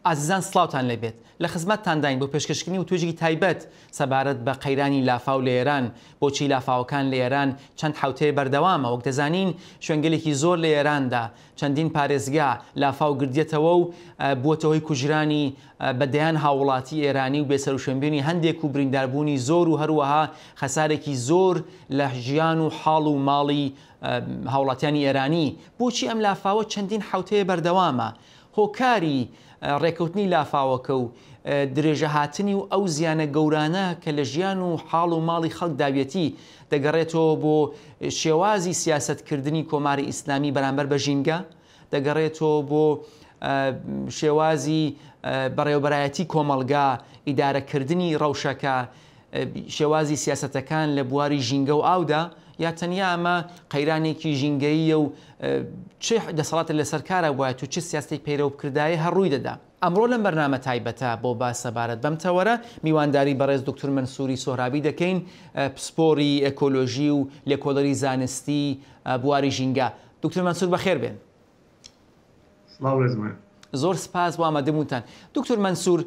ئازیزان سڵاوتان لێبێت. لە خزمەتتانداین بۆ پێشکەشکردنی وتوێژێکی تایبەت سەبارەت بە قەیرانی لافاو لە ئێران، بۆچی لافاوەکان لە ئێران چەند حەوتەیە بەردەوامە، وەک دەزانین شوێنگەلێکی زۆر لە ئێراندا چەندین پارێزگا لافاو گردیەتەوە و بووەتە هۆی کوژرانی بە دەیان هاووڵاتی ئێرانی و بێسەروشوێنبوونی هەندێک و برینداربوونی زۆر و هەروەها خەسارێکی زۆر لە ژیان و حاڵ و ماڵی هاوڵاتیانی ئێرانی. بۆچی ئەم لافاوە چەندین حەوتەیە بەردەوامە؟ هۆکاری ڕێکەوتنی لافاوەکە و درێژەهاتنی و ئەو زیانە گەورانە کە لە ژیان و حاڵ و ماڵی خەڵک داویەتی دەگەڕێتەوە بۆ شێوازی سیاسەتکردنی کۆماری ئیسلامی بەرامبەر بە ژینگە، دەگەڕێتەوە بۆ شێوازی بەڕێوەبەرایەتی کۆمەڵگا، ئیدارەکردنی ڕەوشەکە، شێوازی سیاسەتەکان لە بواری ژینگە و ئاودا، یا تەنیا ئەمە قەیرانێکی ژینگەییە و چ دەسەڵاتێک لەسەر کارا بوایەت و چ سیاسەتێک پەیرەو بکردایە هەر ڕووی دەدا. ئەمڕۆ لەم بەرنامە تایبەتە بۆ باس سەبارەت بەم تەوەرە، میوانداری بەڕێز دوکتور مەنسووری سۆهرابی دەکەین، پسپۆڕی ئێکۆلۆژی و لێکۆڵەری زانستی بواری ژینگە. دوکتور مەنسوور بەخێر بێن. سڵاو ڕێزمان. زۆر سپاس بۆ ئامادەبوونتان. دوکتور مەنسوور،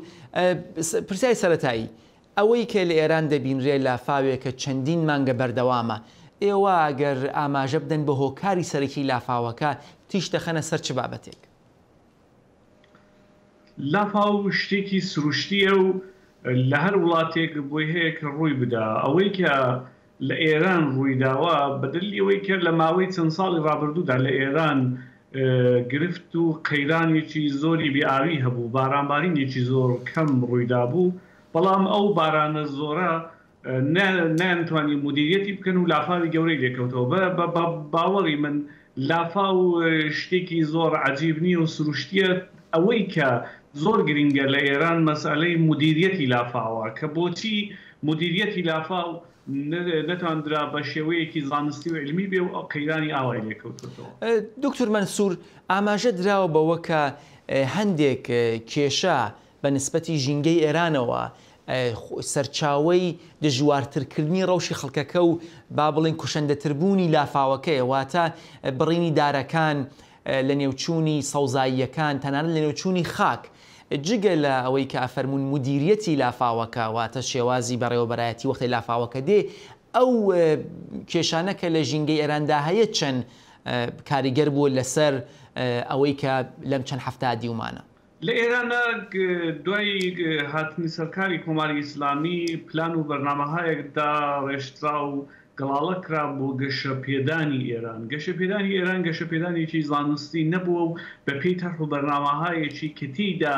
پرسیاری سەرەتایی، ئەوەی کە لە ئێران دەبینرێ لافاوێکە چەندین مانگە بەردەوامە، ئێوە گەر ئاماژە بدەن بە هۆکاری سەرەکی لافاوەکە، تیشک دەخەنە سەر چ بابەتێک؟ لافاو شتێکی سروشتییە و لە هەر وڵاتێک بۆی هەیە کە ڕووی بدا. ئەوەی کە لە ئێران ڕوویداوە بە دەلیلی ئەوەی کە لە ماوەی چەند ساڵی ڕابردوودا لە ئێران گرفت و قەیرانێکی زۆری بێ ئاوی هەبوو، بارانبارینێکی زۆر کەم ڕوویدابوو، بەڵام ئەو بارانە زۆرە نەیانتوانی مودیریەتی بکەن و لافاوی گەورەی لێکەوتەوە. بە باوەڕی من لافاو شتێکی زۆر عەجیب نییە و سروشتییە، ئەوەی کە زۆر گرینگە لە ئێران مەسئەلەی مودیریەتی لافاوە کە بۆچی مودیریەتی لافاو نەتواندرا بە شێوەیەکی زانستی و عیلمی بێ و قەیرانی ئاوای لێکەوتۆتەوە. دوکتور مەنسوور، ئاماژە دراوە بەوە کە هەندێک کێشە بە نسبەتی ژینگەی ئێرانەوە سەرچاوەی دژوارترکردنی ڕەوشی خەڵکەکە و با بڵێین کوشەندەتربوونی لافاوەکەیە، واتە بڕینی دارەکان، لەنێوچوونی سەوزاییەکان، تەنانەت لەنێوچوونی خاک. جگە لە ئەوەی کە ئەفەرموون مودیریەتی لافاوەکە، واتە شێوازی بەڕێوەبەرایەتی وەختێ لافاوەکە دێ، ئەو کێشانە کە لە ژینگەی ئێراندا هەیە چەند کاریگەر بووە لەسەر ئەوەی کە لەم چەند هەفتە دیومانە؟ لە ئێرانا دوای هاتنی سەرکاری کۆماری ئیسلامی پلان و بەرنامەهایەک داڕێژترا و گەڵاڵە کرا بۆ گەشە پێدانی ئێران. گەشە پێدانی ئێران گەشە پێدانێکی زانستی نەبووە و بە پێی تەرح و بەرنامەهایەکی کە تێیدا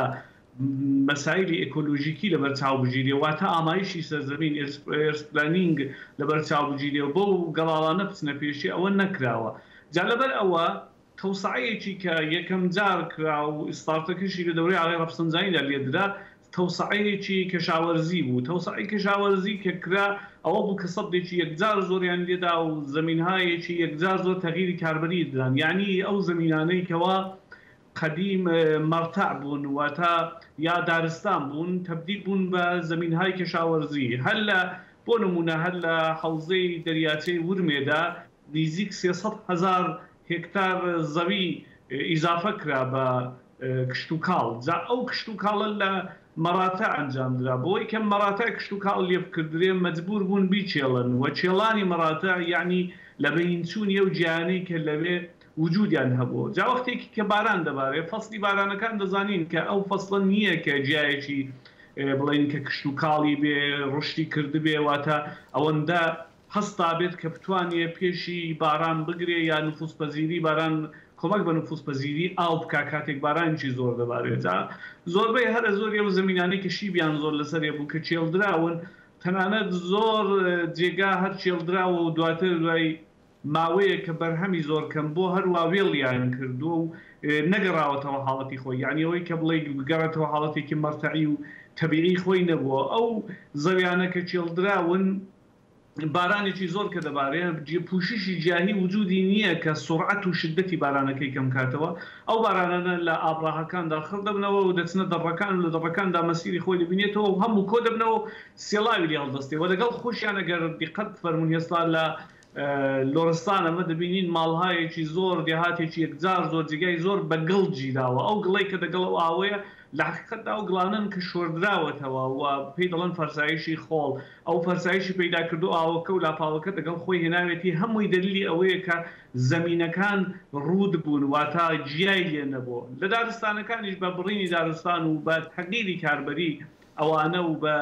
مەسایلی ئێکۆلۆژیکی لەبەر چاو بگیرێ واتە ئامایشی سەرزەمین earth planning لەبەر چاو بگیرێ و بەو گەڵاڵانە بچنە پێشێ ئەوە نەکراوە. جا لەبەر ئەوە تەوسعەیەکی کە یەکەم جار کرا و ئیستارتەکەشی لە دەورەی ئاغای ڕەفسەنجانیدا لێدرا، تەوسعەیەکی کەشاوەرزی بوو. تەوسعەی کەشاوەرزی کە کرا ئەوە بوو کە سەدێکی یەکجار زۆریان لێدا و زەمینهایەکی یەکجار زۆر تەغیری کاربەری دران. یەعنی ئەو زەمینانەی کەوا قەدیم مەرتەع بوون واتە یا دارستان بوون تەبدیل بوون بە زەمینهای کەشاوەرزی. هەر لە بۆ نموونە هەر لە حەوزەی دەریاچەی ورمێدا نیزیک 300,000 هێکتار زەوی ئیزافە کرا بە کشتوکاڵ، جا ئەو کشتوکاڵە لە مەراتع ئەنجام درا، بۆی کە مەراتع کشتوکاڵ لێ بکردرێ مەجبوور بوون بیچێڵن و چێڵانی مەراتع یەعنی لە بەین چوونی ئەو گیایانەی کە لەوێ وجوودیان هەبوو. جا وەختێکی کە باران دەبارێ فەسڵی بارانەکان دەزانین کە ئەو فەسڵە نییە کە گیایەکی بڵێین کە کشتوکاڵی بێ ڕوشدی کردبێ واتە ئەوەندە هەستابێت کە بتوانێ پێشی باران بگرێ یا نفوزپەزیری باران کۆمەک بە نفوزپەزیری ئاو بکا کاتێک بارانێکی زۆر دەبارێ جا زۆربەی هەرە زۆری ئەو زەمینانەی کە شیبیان زۆر لەسەرێ بوو کە چێڵدراون تەنانەت زۆر جێگا هەر چێڵدراوە و دواتر دوای ماوەیەک کە بەرهەمی زۆر کەم بۆ هەروا وێڵیان کردووە و نەگەڕاوەتەوە حاڵەتی خۆی یانی ئەوەی کە بڵێی بگەڕێتەوە حاڵەتێکی مەرتەعی و تەبیعی خۆی نەبووە ئەو زەویانە کە چێڵدراون بارانێکی زۆر کە دەبارێ پوششی گیاهی وجودی نییە کە سوڕعەت و شدەتی بارانەکەی کەم کاتەوە، ئەو بارانانە لە ئابڕاهەکاندا خڕ دەبنەوە و دەچنە دەڕەکان و لە دەڕەکاندا مەسیری خۆی دەبینێتەوە و هەموو کۆ دەبنەوە و سێڵاوی لێ هەڵدەستێ و لەگەڵ خۆشیان ئەگەر دیقەت بفەرموون هێستا لە. لۆرستان ئەمە دەبینین ماڵهایەکی زۆر، دێهاتێکی یەکجار زۆر، جێگای زۆر بە گڵ گیراوە. ئەو گڵەی کە دەگەڵ ئەو ئاوەیە لە حەقیقەتدا ئەو گڵانەن کە شۆردراوەتەوە و پێی دەڵێن فەرسایشی خۆڵ. ئەو فەرسایشی پەیدا کردو ئاوەکە و لافاوەکە دەگەڵ خۆی هێناوێتی هەمووی دەلیلی ئەوەیە کە زەمینەکان ڕووت بوون واتا گیای لێ نەبوو. لە دارستانەکانیش بە بڕینی دارستان و بە تەغیری کاربەری ئەوانە و بە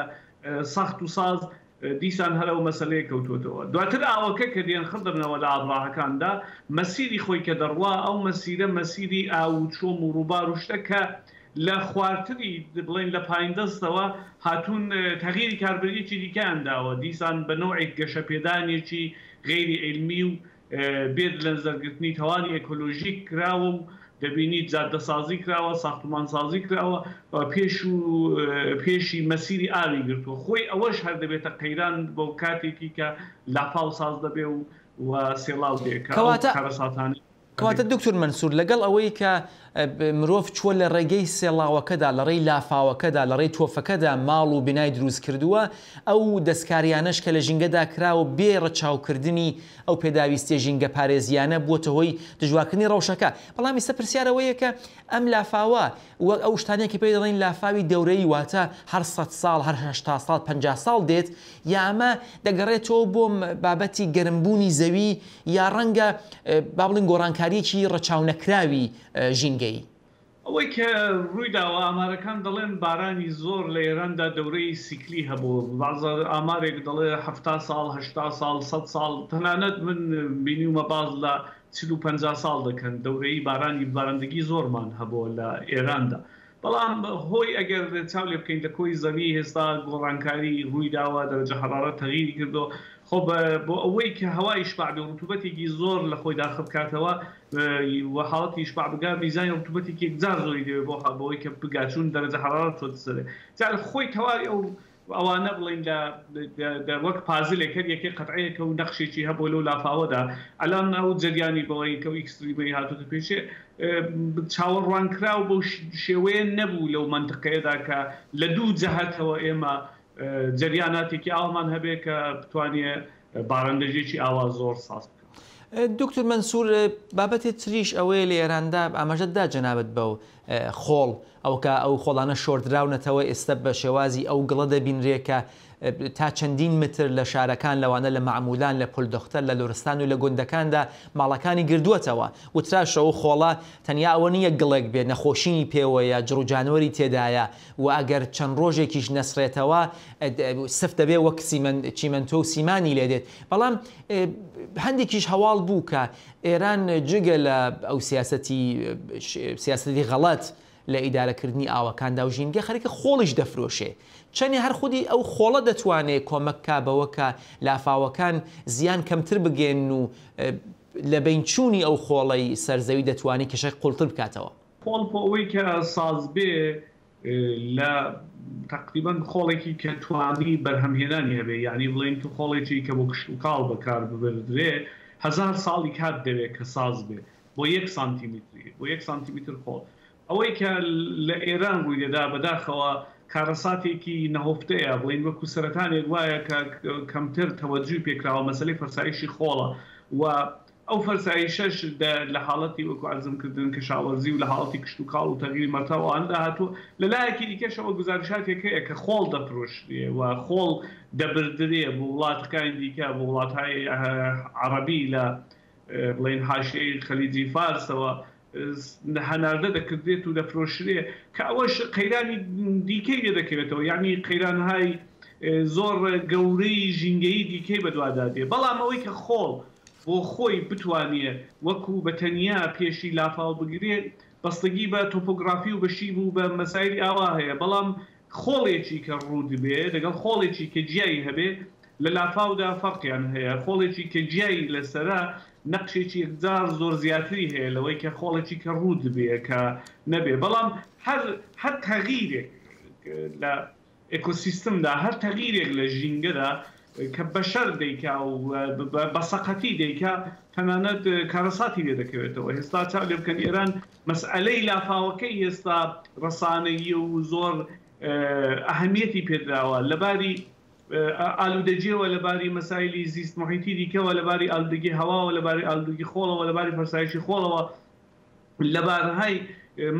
ساخت و ساز دیسان هەر ئەو مەسەلەیە کەوتووەتەوە. دواتر ئاوەکە کە دێن خڕ دەبنەوە لە ئابڕاهەکاندا، مەسیری خۆی کە دەڕوا، ئەو مەسیرە مەسیری ئاو و چۆم و ڕووبار و شتە کە لە خوارتری بڵێین لە پایندەستەوە هاتوون تەغیری کاربەرییەکی دیکەیان داوە، دیسان بە نەوعێک گەشەپێدانێکی غەیری عیلمی و بێ لەنزەرگرتنی تەوانی ئێکۆلۆژیک کراوە و دەبینیت جادەسازی کراوە، ساختومانسازی کراوە و پێش و پێشی مەسیری ئاوی گرتووە. خۆی ئەوەش هەر دەبێتە قەیران بۆ کاتێکی کە لافاو ساز دەبێ و و سێڵاو دێ کە ئەو کەواتە کارەساتانەی کەواتە دکتور مەنسور لەگەڵ ئەوەی کە مرۆڤ چووە لە ڕێگەی سێڵاوەکەدا، لە ڕێی لافاوەکەدا، لە ڕێی تۆفەکەدا ماڵ و بینای دروست کردووە، ئەو دەستکارییانەش کە لە ژینگەدا کراوە بێ ڕەچاوکردنی ئەو پێداویستییە ژینگەپارێزییانە بووەتە هۆی دژوارکردنی ڕەوشەکە. بەڵام ئیستا پرسیار ئەوەیە کە ئەم لافاوە وەک ئەو شتانەیە کە پێی دەڵێن لافاوی دەورەیی واتە هەر سەت ساڵ، هەر 80 ساڵ، 50 ساڵ دێت، یا ئەمە دەگەڕێتەوە بۆ بابەتی گەرمبوونی زەوی یا ڕەنگە با بڵێین گۆڕانکارییەکی ڕەچاونەکراوی ژینگەیی؟ ئەوەی کە ڕوویداوە ئامارەکان دەڵێن بارانی زۆر لە ئێراندا دەورەی سیکلی هەبوو بەعزە ئامارێک دەڵێ 70 ساڵ 80 ساڵ 100 ساڵ تەنانەت من بینیومە باز لە 40 و 50 ساڵ دەکەن دەورەی بارانی بارندگی زۆرمان هەبووە لە ئێراندا بەڵام هۆی ئەگەر چاو لێ بکەین لە کۆی زەوی هێستا گۆڕانکاری ڕووی داوە دەرەجە حەڕارەت تەغیری کردووە خۆ بۆ ئەوەی کە هەوای ئیشباع بێ و ڕتوبەتێکی زۆر لە خۆی داخل بکاتەوە و حاڵەتی ئیشباع بگا میزانی ڕتوبەتێکی یەکجار زۆری دەوێ بۆ بەوەی کە بگا چون دەرەجە حەڕارەت چۆتە سەرێ جا خۆی تەواوی ئەو ئەوانە بڵێین لە وەک پازلێک هەر یەکەی قەتعەیەکە و نەخشێکی هەبووە لەو لافاوەدا ئەلان ئەو جەریانی بڵێین کە ئەو ئیکستریمەی هاتۆتە پێشێ چاوەڕوانکراو بەو شێوەیە نەبوو لەو مەنتقەیەدا کە لە دوو جەهەتەوە ئێمە جەریاناتێکی ئاوامان هەبێ کە بتوانێ بارندەژێکی ئاوا زۆر ساز بکا. دوکتور مەنسوور بابەتێ تریش ئەوەیە لە ئێراندا ئاماژەت دا جەنابت بەو خۆڵ ئەو کە ئەو خۆڵانە شۆردراونەتەوە ئێستا بە شێوازی ئەو گڵە دەبینرێ کە تا چەندین متر لە شارەکان لەوانە لە مەعمولان لە پلدختەر لە لورستان و لە گوندەکاندا ماڵەکانی گردووەتەوە وتراشە ئەو خۆڵە تەنیا ئەوە نییە گڵێک بێ نەخۆشینی پێوەیە جڕوجانوەری تێدایە و ئەگەر چەند ڕۆژێکیش نەسڕێتەوە سفت دەبێ وەک چیمەنتۆ و سیمانی لێ دێت بەڵام هەندێکیش هەواڵ بوو کە ئێران جگە لە ئەو سیاسەتی سیاسەتی غەڵەت لە ئیدارەکردنی ئاوەکاندا و ژینگە خەریکە خۆڵیش دەفرۆشێ چەنێ هەر خودی ئەو خۆڵە دەتوانێ کۆمەک کا بەوە کە لافاوەکان زیان کەمتر بگەیەنن و لەبەینچوونی ئەو خۆڵەی سەر زەوی دەتوانێ کێشەکە قوڵتر بکاتەوە. خۆڵ بۆ ئەوەی کە سازبێ لە تەقریبەن خۆڵێکی کە توانی بەرهەمهێنانی هەبێ یانی بڵێین کە خۆڵێکی کە بۆ کشتوکاڵ بەکار ببردرێ هەزار ساڵی کات دەوێ کە ساز بێ بۆ یەک سانتیمیتری بۆ یەک سانتیمیتر خۆڵ ئەوەی کە لە ئێران ڕووی دەدا بەداخەوە کارەساتێکی نەهۆفتەیە بڵێین وەکو سەرەتانێک وایە کە کەمتر تەوەجوی پێکراوە مەسەلەی فەرسایشی خۆڵە و ئەو فەرسایشەش دە لە حاڵەتی وەکو عەرزم کردن کەشاوەرزی و لە حاڵەتی کشتوکاڵ و تەغیری مەرتا و ئەوانەدا هاتووە، لە لایەکی دیکەشەوە گوزارشاتێک هەیە کە خۆڵ دەفرۆشرێ و خۆڵ دەبردرێ بۆ وڵاتەکانی دیکە، بۆ وڵاتهای عەڕەبی لە بڵێین حاشیەی خەلیجی فارسەوە هەناردە دەکردرێت و دەفرۆشرێ کە ئەوەش قەیرانی دیکەی لێ دەکەوێتەوە یانی قەیرانهای زۆر گەورەی ژینگەیی دیکەی بەدوادا دێ بەڵام ئەوەی کە خۆڵ بۆ خۆی بتوانێ وەکو بە تەنیا پێشی لافاو بگرێ بەستگی بە تۆپۆگڕافی و بە شیب و بە مەسایلی ئاوا هەیە بەڵام خۆڵێکی کە ڕووت بێ دەگەڵ خۆڵێکی کە گیای هەبێ لە لافاودا فەرقیان هەیە خۆڵێکی کە گیای لەسەرە نەقشێکی یەکجار زۆر زیاتری هەیە لەوەی کە خۆڵێکی کە ڕووت بێ کە نەبێ بەڵام هەر هەر تەغیرێک لە ئێکۆسیستمدا هەر تەغیرێک لە ژینگەدا کە بەشەر دەیکا و بە سەقەتی دەیکا تەنانەت کارەساتی لێ دەکەوێتەوە هێستا چاو لێ بکەن ئێران مەسئەلەی لافاوەکەی هێستا ڕەسانەییە و زۆر ئەهەمیەتی پێدراوە لەباری. ئالوودەگیەوە، لە باری مەسایلی زیست موحیتی دیکەوە، لە باری ئالوودەگی هەواوە، لە باری ئالوودەگی خۆڵەوە، لە باری فەرسایشی خۆڵەوە، لە بارهای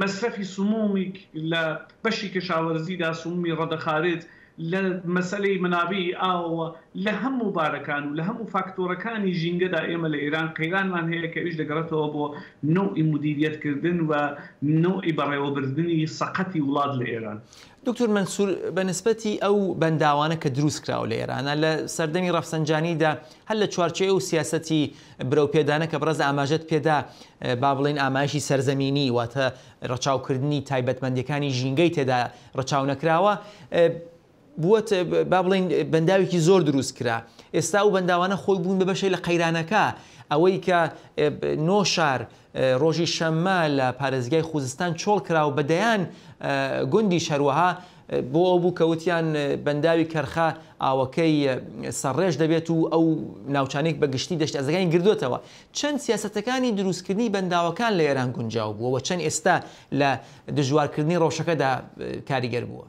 مەسرەفی سمومی لە بەشی کەشاوەرزیدا، سمومی ڕەدەخارج، لە مەسەلەی مەنابعی ئاوەوە، لە هەموو بارەکان و لە هەموو فاکتۆرەکانی ژینگەدا ئێمە لە ئێران قەیرانمان هەیە کە ئەویش دەگەڕێتەوە بۆ نەوعی مودیریەتکردن و نەوعی بەڕێوەبردنی سەقەتی وڵات لە ئێران. دکتۆر مەنسوور، بە نسبەتی ئەو بەنداوانە کە دروست کراوە لە ئێرانە لە سەردەمی ڕەفسەنجانیدا هەر لە چوارچێوەی ئەو سیاسەتی برەوپێدانە کە بەڕێز ئاماژەت پێدا با بڵێین ئامایشی سەرزەمینی واتە ڕەچاوکردنی تایبەتمەندیەکانی ژینگەی تێدا ڕەچاو نەکراوە بووەت با بڵێین بەنداوێکی زۆر دروست کرا ئێستا ئەو بەنداوانە خۆی بوون بە بەشێک لە قەیرانەکە ئەوەی کە نۆ شار ڕۆژی شەممە لە پارێزگای خوزستان چۆڵ کرا و بە دەیان گوندیش هەروەها بۆ ئەو بوو کە وتیان بەنداوی کەرخە ئاوەکەی سەرڕێژ دەبێت و ئەو ناوچانەی بە گشتی دەشت ئەزەکانی گردوێتەوە. چەند سیاسەتەکانی دروستکردنی بەنداوەکان لە ئێران گونجاو بووە و چەند ئێستا لە دژوارکردنی ڕەوشەکەدا کاریگەر بووە؟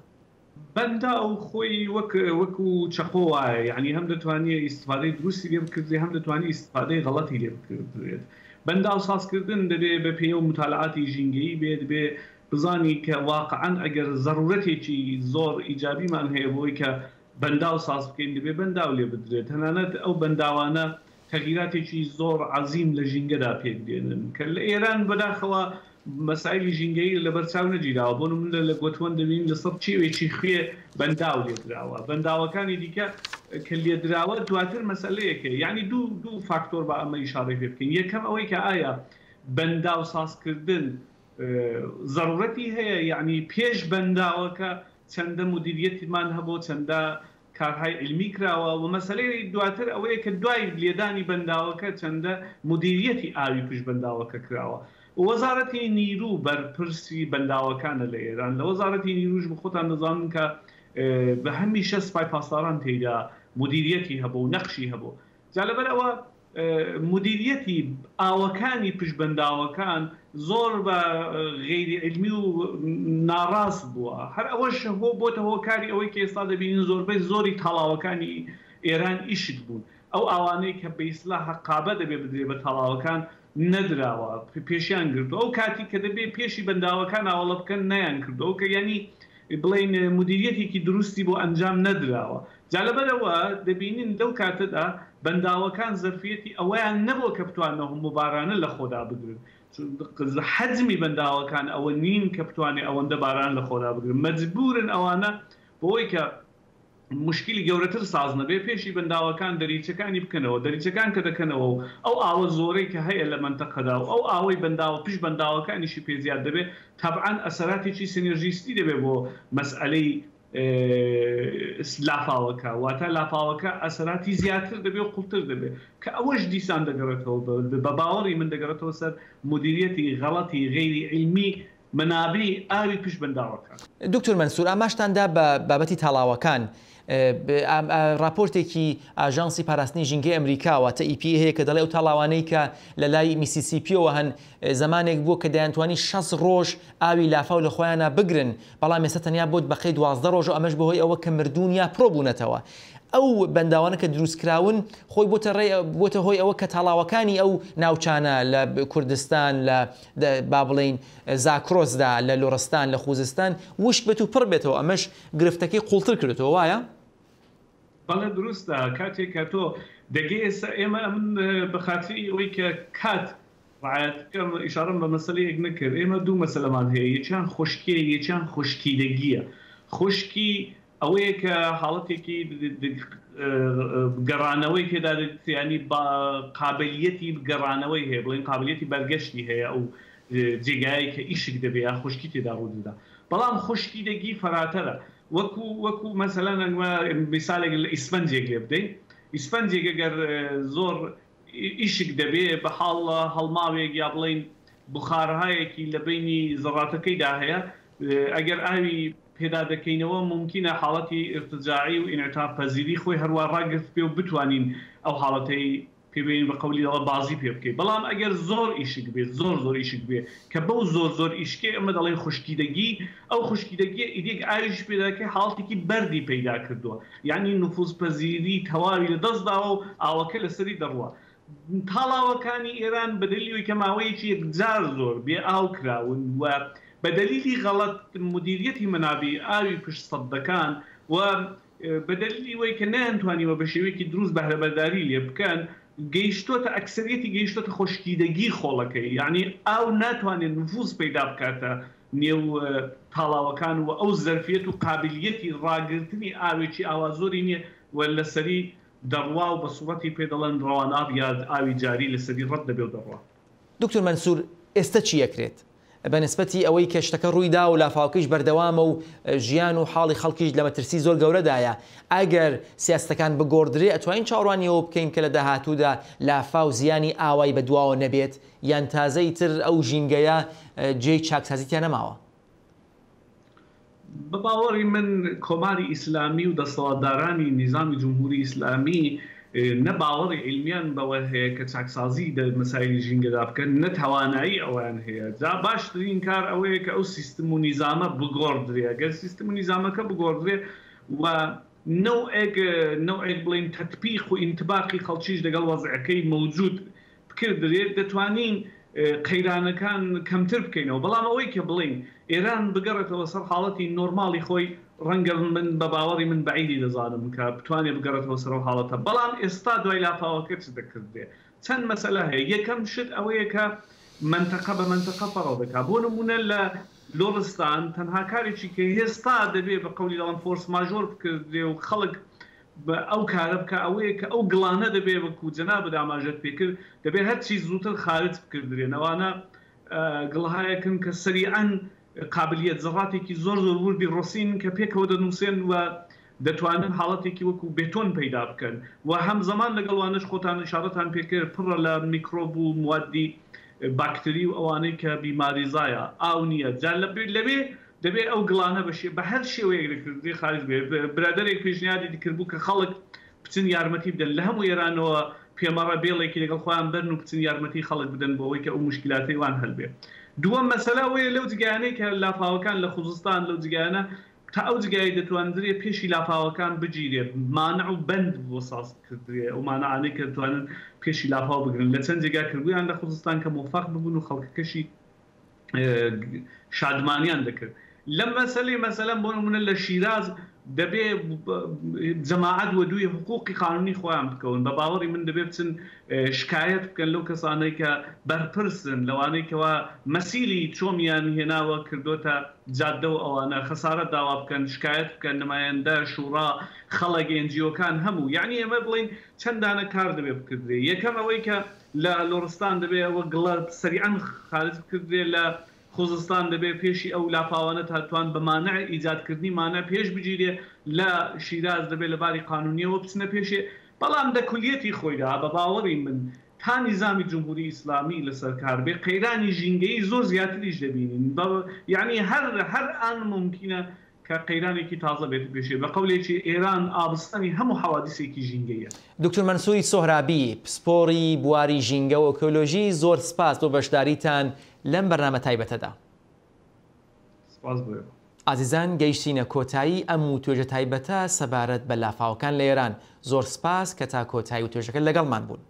بەنداو خۆی وەک وەکو چەقۆ وایە یانی هەم دەتوانی ئیستفادەی دروستی لێ بکردرێ هەم دەتوانی ئیستفادەی غەڵەتی لێ بکردرێت. بەنداو سازکردن دەبێ بە پێی ئەو موتالعاتی ژینگەیی بێ دەبێ بزانی کە واقعەن ئەگەر زەرورەتێکی زۆر ئیجابیمان هەیە بۆی کە بەنداو ساز بکەین دەبێ بەنداو لێ بدرێت تەنانەت ئەو بەنداوانە تەغیراتێکی زۆر عەزیم لە ژینگەدا پێک دێنن کە لە ئێران بەداخەوە مەسایلی ژینگەیی لەبەر چاو نەگیراوە بۆ نمونە لە گۆتوەند دەبینین لەسەر کێوێکی خوێ بەنداو لێدراوە بەنداوەکانی دیکە کە لێدراوە دواتر مەسەلەیەکە یانی دوو فاکتۆر با ئەمە ئیشارەی پێ بکەین یەکەم ئەوەی کە ئایا بەنداو سازکردن زەرورەتی هەیە یەعنی پێش بەنداوەکە چەندە مودیریەتمان هەبوو چەندە کارهای عیلمی کراوە و مەسەلەی دواتر ئەوەیە کە دوای لێدانی بەنداوەکە چەندە مودیریەتی ئاوی پشت بەنداوەکە کراوە. وەزارەتی نیرو بەرپرسی بەنداوەکانە لە ئێران لە وەزارەتی نیروش بخۆتان دەزانن کە بە هەمیشە سپای پاسداران تێیدا مودیریەتی هەبوو و نەقشی هەبوو جا لەبەر ئەوە مودیریەتی ئاوەکانی پشت بەنداوەکان زۆر بە غەیری عیلمی و ناڕاست بووە، هەر ئەوەش هۆ بۆتە هۆکاری ئەوەی کە ئێستا دەبینین زۆربەی زۆری تاڵاوەکانی ئێران ئیشک بوون، ئەو ئاوانەی کە بە ئیسلاح قابە دەبێ بدرێ بە تاڵاوەکان نەدراوە، پێشیان گرتووە، ئەو کاتی کە دەبێ پێشی بەنداوەکان ئاوەڵە بکەن نەیان کردووە، ئەو کە یانی بڵێین مودیریەتێکی دروستی بۆ ئەنجام نەدراوە. جا لەبەرئەوە دەبینین لەو کاتەدا بەنداوەکان زەرفیەتی ئەوەیان نەبووە کە بتوانن ئەو هەموو بارانە لە خۆدا بگرن. چون حەجمی بەنداوەکان ئەوە نین کە بتوانێت ئەوەندە باران لە خۆدا بگرن. مەجبورن ئەوانە بۆی کە موشکیلی گەورەتر ساز نەبێ پێشی بەنداوەکان دەریچەکانی بکەنەوە. دەریچەکان کە دەکەنەوە و ئەو ئاوە زۆرەی کە هەیە لە مەنتەقەدا و ئەو ئاوەی بەنداوە پشت بەنداوەکانیشی پێ زیاد دەبێ تەبعەن ئەسەراتێکی سینێرژیستی دەبێ بۆ مەسئەلەی لافاوەکە، واتە لافاوەکە ئەسەراتی زیاتر دەبێ و قوڵتر دەبێ، کە ئەوەش دیسان دەگەڕێتەوە بە باوەڕی من دەگەڕێتەوە سەر مودیریەتی غەڵەتی غەیری عیلمی مەنابعی ئاوی پشت بەنداوەکان. دکتۆر مەنسور ئاماژتان دا بە بابەتی تاڵاوەکان، ڕاپۆرتێکی ئاژانسی پاراستنی ژینگەی ئەمریکا واتە EPA هەیە کە دەڵێ ئەو تاڵاوانەی کە لە لای میسیسیپیەوە هەن زەمانێک بووە کە دەیانتوانی 60 ڕۆژ ئاوی لافاو لە خۆیانا بگرن بەڵام ئێستا تەنیا بۆت بەقەی 12 ڕۆژ و ئەمەش بەهۆی ئەوە کە مردوون یا پرۆ بوونەتەوە ئەو بەنداوانە کە دروستکراون خۆی بۆتە ڕێ بۆتە هۆی ئەوە کە تاڵاوەکانی ئەو ناوچانە لە کوردستان لە با بڵێین زاکرۆسدا لە لوڕستان لە خوزستان وشک بێت و پڕ بێتەوە ئەمەش گرفتەکەی قوڵتر کردوێتەوە وایە؟ بەڵێ دروستە کاتێک کە تۆ دەگەیە سە ئێمە ئەمن بە خاتری ئەوەی کە کات ڕعایەت بکەم ئیشاڕەم بە مەسەلەیەک نەکرد ئێمە دوو مەسەلەمان هەیە یەکیان خوشکیە یەکیان خوشکیدەگیە خوشکی ئەوەیە کە حاڵەتێکی گەڕانەوەی تێدا دەدیت یانی قابلیەتی گەڕانەوەی هەیە بڵێن قابلیەتی بەرگەشتی هەیە ئەو جێگایەی کە ئیشک دەبێ یا خوشکی تێدا ڕوودەدا بەڵام خوشکی دەگی فەراتەرە وەکو وەکو مەسەلەن میسالێک لە ئیسفەنجێک لێ بدەین ئیسفەنجێک ئەگەر زۆر ئیشک دەبێ بە حاڵ هەڵماوێک یا بڵێین بوخارهایەکی لە بەینی زەڕاتەکەیدا هەیە ئەگەر ئاوی پێدا دەکەینەوە مومکینە حاڵەتی ئیرتجاعی و ئینعتاف پەزیری خۆی هەروا ڕاگرتبێ و بتوانین ئەو حاڵەتەی. پێ بێنی بە قەولی دەڵە بازی پێ بکەی بەڵام ئەگەر زۆر ئیشک بێ زۆر زۆر ئیشک بێ کە بەو زۆر زۆر ئیشکەی ئەمە دەڵێن خوشکیدەگی ئەو خوشکیدەگیە ئیدێک ئاویش پێ دەکەی حاڵەتێکی بەردی پەیدا کردووە یانی نفوز پەزیری تەواوی لە دەست داوە و ئاوەکە لەسەری دەڕوا تاڵاوەکانی ئێران بە دەلیلی ئەوەی کە ماوەیەکی یەکجار زۆر بێ ئاو کراون و بە دەلیلی غەڵەت مودیریەتی مەنابیع ئاوی پشت سەددەکان و بە دەلیلی وەی کە نەیانتوانیوە بە شێوەیەکی دروست بەهرەبەرداری لێ بکەن گەیشتۆتە ئەکسەریەتی گەیشتۆتە خۆشکیدەگی خۆڵەکەی یانی ئاو ناتوانێت نفوز پەیدا بکاتە نێو تاڵاوەکان و ئەو زەرفیەت و قابلیەتی ڕاگرتنی ئاوێکی ئاوا زۆری نیە و لەسەری دەڕوا و بە سوڕەتی پێ دەڵێن ڕەوان ئاب یا ئاوی جاری لەسەری ڕەت دەبێ و دەڕوا. دکتۆر مەنسور ئێستە چی ئەکرێت؟ بە نسبەتی ئەوەی کە شتەکە ڕووی داوە و لافاوەکەیش بەردەوامە و ژیان و حاڵی خەڵکیش لە مەترسی زۆر گەورەدایە، ئەگەر سیاسەتەکان بگۆڕدرێ ئەتوانین چاوەڕوانی ئەوە بکەین کە لە داهاتوودا لافاو زیانی ئاوای بەدواوە نەبێت یان تازە ئیتر ئەو ژینگەیە جێی چاکسازی تیا نەماوە؟ بە باوەڕی من کۆماری ئیسلامی و دەسەڵاتدارانی نیزامی جمهوری ئیسلامی نە باوەڕی عیلمیان بەوە هەیە کە چاکسازی دە مەسایلی ژینگەدا بکەن نە تەوانایی ئەوەیان هەیە جا باشترین کار ئەوەیە کە ئەو سیستم و نیزامە بگۆڕدرێ گەر سیستم و نیزامەکە بگۆڕدرێ و نەوعێک نەوعێک بڵێین تەتبیق و ئینتباقی خەڵکیش دەگەڵ وەزعەکەی مەوجود بکردرێت دەتوانین قەیرانەکان کەمتر بکەینەوە، بەڵام ئەوەی کە بڵێین ئێران بگەڕێتەوە سەر حاڵەتی نۆرماڵی خۆی ڕەنگە من بە باوەڕی من بەعیدی دەزانم کە بتوانێت بگەڕێتەوە سەر ئەو حاڵەتە، بەڵام ئێستا دوای لافاوەکە چ دەکردرێت؟ چەند مەسەلە هەیە، یەکەم شت ئەوەیە کە مەنتەقە بە مەنتەقە فەڕ دەکات، بۆ نموونە لە لوڕستان تەنها کارێکی کە هێستا دەبێ بە قەولی دەڵێن فۆرس ماژۆر بکردرێ و خەڵک ئەو کارە بکا ئەوەیە کە ئەو گڵانە دەبێ وەکوو جەنابت ئاماژەت پێ کرد دەبێ هەرچی زووتر خارج بکردرێن ئەوانە گڵهایەکن کە سەریعەن قابلیەت زەڕاتێکی زۆر زۆر وردی ڕۆسین کە پێکەوە دەنووسێن و دەتوانن حاڵەتێکی وەکوو بێتۆن پەیدا بکەن و هەمزەمان لەگەڵ وانەش خۆتان ئیشاڕەتان پێ کرد پڕە لە میکرۆب و موادی باکتری و ئەوانەی کە بیماریزایە ئاو نییە جا لەوێ دەبێ ئەو گڵانە بە بە هەر شێوەیەک دەکردرێ خارج بێ. برادەرێک پێشنیاری دکردبوو کە خەڵک بچن یارمەتی بدەن. لە هەموو ئێرانەوە پێمەڕە بێڵێکی لەگەڵ خۆیان بەرن و بچن یارمەتی خەڵک بدەن بۆ ئەوەی کە ئەو موشکیلاتەی وان هەل بێ. دووەم مەسەلە ئەوەیە لەو جگایانەی کە لافاوەکان لە خوزستان لەو جگایانە تا ئەو جگایەی دەتواندرێ پێشی لافاوەکان بگیرێ مانع و بەند بۆ ساز بکردرێ ئەو مانعانەی کە دەتوانن پێشی لافاو بگرن لە چەند جێگا کردبوویان لە خوزستان کە مۆفەق ببوون و خەڵکەکەشی شادمانیان دەکرد لەم مەسەلەی مەسەلەن بۆ نمونە لە شیراز دەبێ جەماعەت وەدووی حقوقی قانونی خۆیان بکەون بە باوەڕی من دەبێ بچن شکایەت بکەن لەو کەسانەی کە بەرپرسن لەوانەی کەوا مەسیلی چۆمیان هێناوە کردۆتە جادە و ئەوانە خەسارەت داوا بکەن شکایەت بکەن نمایەندە شوڕا خەڵک ئێنجیۆکان هەموو یەعنی ئێمە بڵێین چەند دانە کار دەبێ بکردرێ یەکەم ئەوەی کە لە لوڕستان دەبێ ئەوە گڵە سەریعەن خارج بکردرێ، لە خوزستان دەبێ پێشی ئەو لافاوانە تا توان بە مانع ئیجاد کردنی مانع پێش بگیرێ، لە شیراز دەبێ لە باری قانوونییەوە بچنە پێشێ، بەڵام دە کولییەتی خۆیدا بە باوەڕی من تا نیزامی جمهوری ئیسلامی لە سەر کار بێ قەیرانی ژینگەیی زۆر زیاتریش دەبینین بە یەعنی هەر هەر ئان مومکینە کە قەیرانێکی تازە بێتە پێشێ، بە قەولێکی ئێران ئابستەنی هەموو حەوادیسێکی ژینگەیە. دکتۆر مەنسوری سۆهرابی، پسپۆڕی بواری ژینگە و ئۆکۆلۆژی، زۆر سپاس بۆ بەشداریتان لەم بەرنامە تایبەتەدا. سپاس بۆ ئێوە. ئازیزان گەیشتینە کۆتایی ئەم وتوێژە تایبەتە سەبارەت بە لافاوەکان لە ئێران، زۆر سپاس کە تا کۆتایی وتوێژەکە لەگەڵمان بوون.